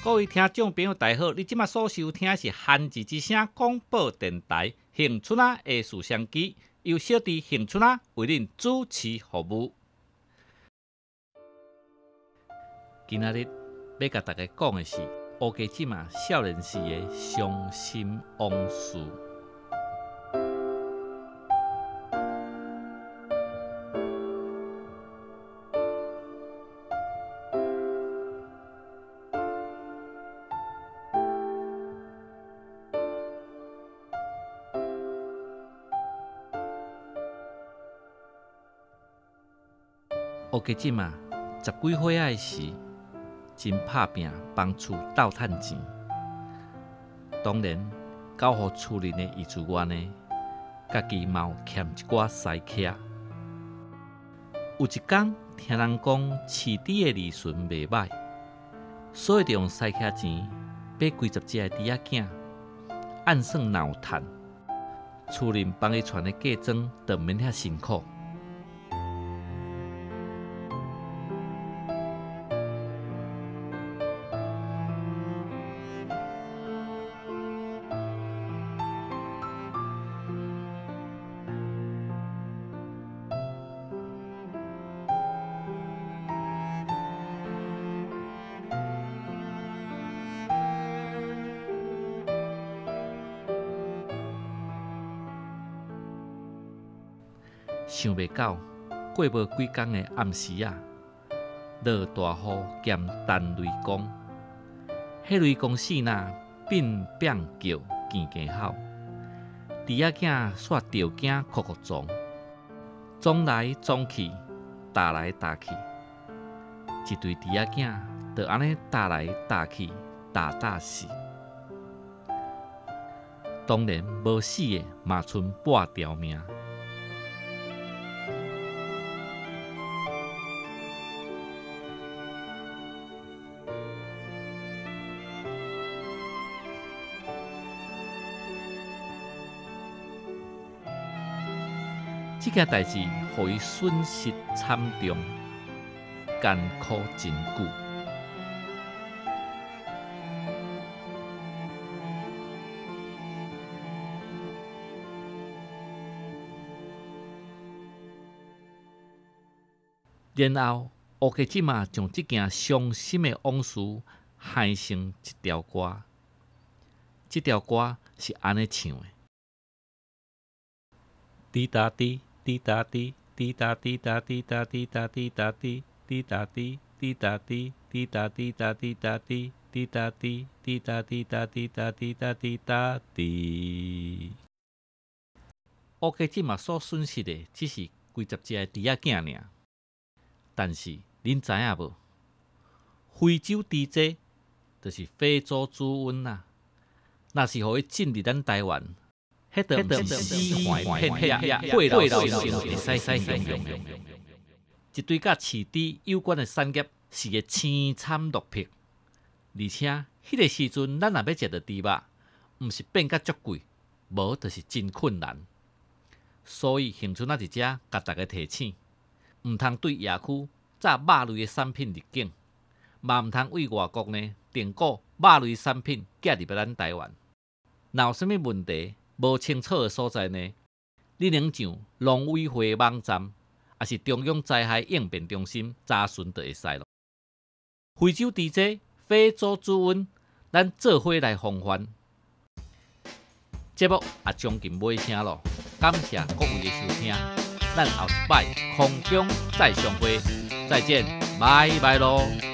各位聽眾朋友，大家好！你這馬所收聽的是韓字之聲廣播電台恆春仔的視相機，由小弟恆春仔為恁主持服務。今仔日欲共大家講的是烏雞這馬少年時的傷心往事。烏雞這馬十幾歲仔的時，真拍拚幫厝鬥趁錢。當然，交予厝裡的藝術員呢，家己嘛有欠一寡司機。有一工聽人講飼豬的利潤袂䆀，所以就用司機錢買幾十隻的豬仔囝，按算若有趁，厝裡幫伊傳的嫁妝就毋免遐辛苦。想袂到，過無幾工的暗時仔，落大雨兼陳雷公，彼雷公死若變變叫，嘰嘰吼，豬仔囝煞著驚哭哭撞，撞來撞去，打來打去，一對豬仔囝就按呢打來打去，打打死。當然無死的嘛，賰半條命。這件代誌予伊損失慘重，艱苦真久。然後，烏雞這馬將這件傷心的往事嗨成一條歌。這條歌是按呢唱的：滴答滴，滴答滴，滴答滴答滴答滴答滴答滴，滴答滴，滴答滴，滴答滴答滴答滴，滴答滴，滴答滴答滴答滴答滴答滴。烏雞這馬所損失的只是幾十隻的豬仔囝爾。但是，恁知影無？非洲豬災就是非洲豬瘟啊！若是予伊進入咱台灣，彼就毋是死環片野，血流成會使形容。一堆佮飼豬有關的產業是會凄慘落魄，而且彼個時陣，咱若欲食著豬肉，毋是變甲足貴，無就是真困難。所以，恆春仔佇遮共大家提醒。毋通對野區炸肉類的產品入境，嘛毋通對外國呢訂購肉類產品寄入來咱台灣。若有啥物問題無清楚的所在呢？你能上農委會網站，抑是中央災害應變中心查詢就會使囉。非洲豬災、非洲豬瘟，咱做伙來防範。節目也將近尾聲囉，感謝各位的收聽。咱後一擺空中再相會，再見，拜拜囉。